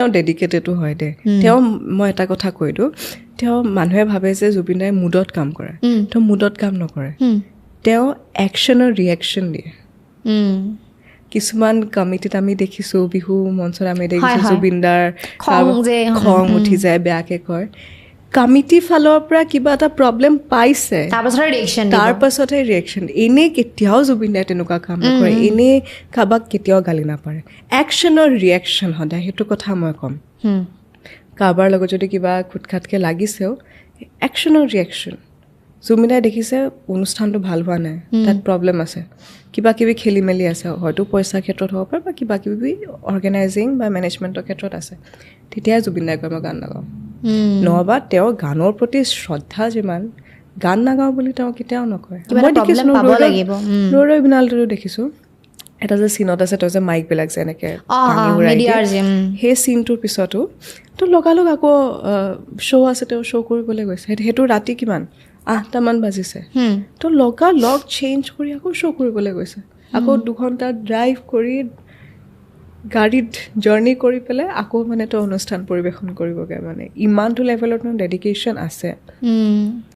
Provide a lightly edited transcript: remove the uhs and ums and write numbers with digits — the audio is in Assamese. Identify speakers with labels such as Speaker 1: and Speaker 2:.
Speaker 1: তেওঁ ডেডিকেটেডো হয় দে। তেওঁ, মই এটা কথা কৈ দিওঁ, তেওঁ, মানুহে ভাবে যে জুবিন দাই মুডত কাম কৰে। তেওঁ মুডত কাম নকৰে। তেওঁ একশ্যনৰ ৰিয়েকশ্যন দিয়ে। কিছুমান কমিটিত আমি দেখিছোঁ, বিহু মঞ্চত আমি দেখিছোঁ, জুবিন দাৰ
Speaker 2: খং যে,
Speaker 1: খং উঠি যায়, বেয়াকে কয়। কমিটি ফালৰ পৰা কিবা এটা প্ৰব্লেম পাইছে,
Speaker 2: তাৰপাছতহে ৰিয়েকশ্যন।
Speaker 1: তাৰ পাছতহে ৰিয়েকশ্যন। এনেই কেতিয়াও জুবিন দাই তেনেকুৱা কাম নকৰে। এনেই কাৰোবাক কেতিয়াও গালি নাপাৰে। একশ্যনৰ ৰিয়েকশ্যন সদায়, সেইটো কথা মই ক'ম। কাৰোবাৰ লগত যদি কিবা খুটখাটকৈ লাগিছেও, একশ্যনৰ ৰিয়েকশ্যন। জুবিন দাই দেখিছে অনুষ্ঠানটো ভাল হোৱা নাই, তাত প্ৰব্লেম আছে, কিবা কিবি খেলি মেলি আছে, হয়তো পইচাৰ ক্ষেত্ৰত হ'ব পাৰে বা কিবা কিবি অৰ্গেনাইজিং বা মেনেজমেণ্টৰ ক্ষেত্ৰত আছে, তেতিয়াই জুবিন দাই কয়, "মই গান নাগাওঁ।" নহবা তেওঁ গানৰ প্ৰতি শ্ৰদ্ধা যিমান, গান নাগাওঁ বুলি তেওঁ কেতিয়াও নকয়।
Speaker 2: কিবা এটা
Speaker 1: মই দেখিছোঁ,
Speaker 2: problem পাব লাগিব।
Speaker 1: ৰৈ ৰৈ বিনালেতো দেখিছোঁ, এটা যে চিনত আছে, তেওঁ যে মাইকবিলাক যে এনেকে ভাঙি উৰাই দিয়ে।
Speaker 2: মিডিয়াৰ যে।
Speaker 1: সেই চিনটোৰ পিছতো তো লগালগ আকৌ শ্ব' আছে, তেওঁ শ্ব' কৰিবলৈ গৈছে। সেইটো ৰাতি কিমান 8টামান বাজিছে। তো লগালগ চেঞ্জ কৰি আকৌ শ্ব' কৰিবলৈ গৈছে। আকৌ 2 ঘণ্টা ড্ৰাইভ কৰি, গাড়ীত জাৰ্ণি কৰি পেলাই আকৌ মানে তেওঁ অনুষ্ঠান পৰিৱেশন কৰিবগৈ। মানে ইমানটো লেভেলত মানে ডেডিকেশ্যন আছে।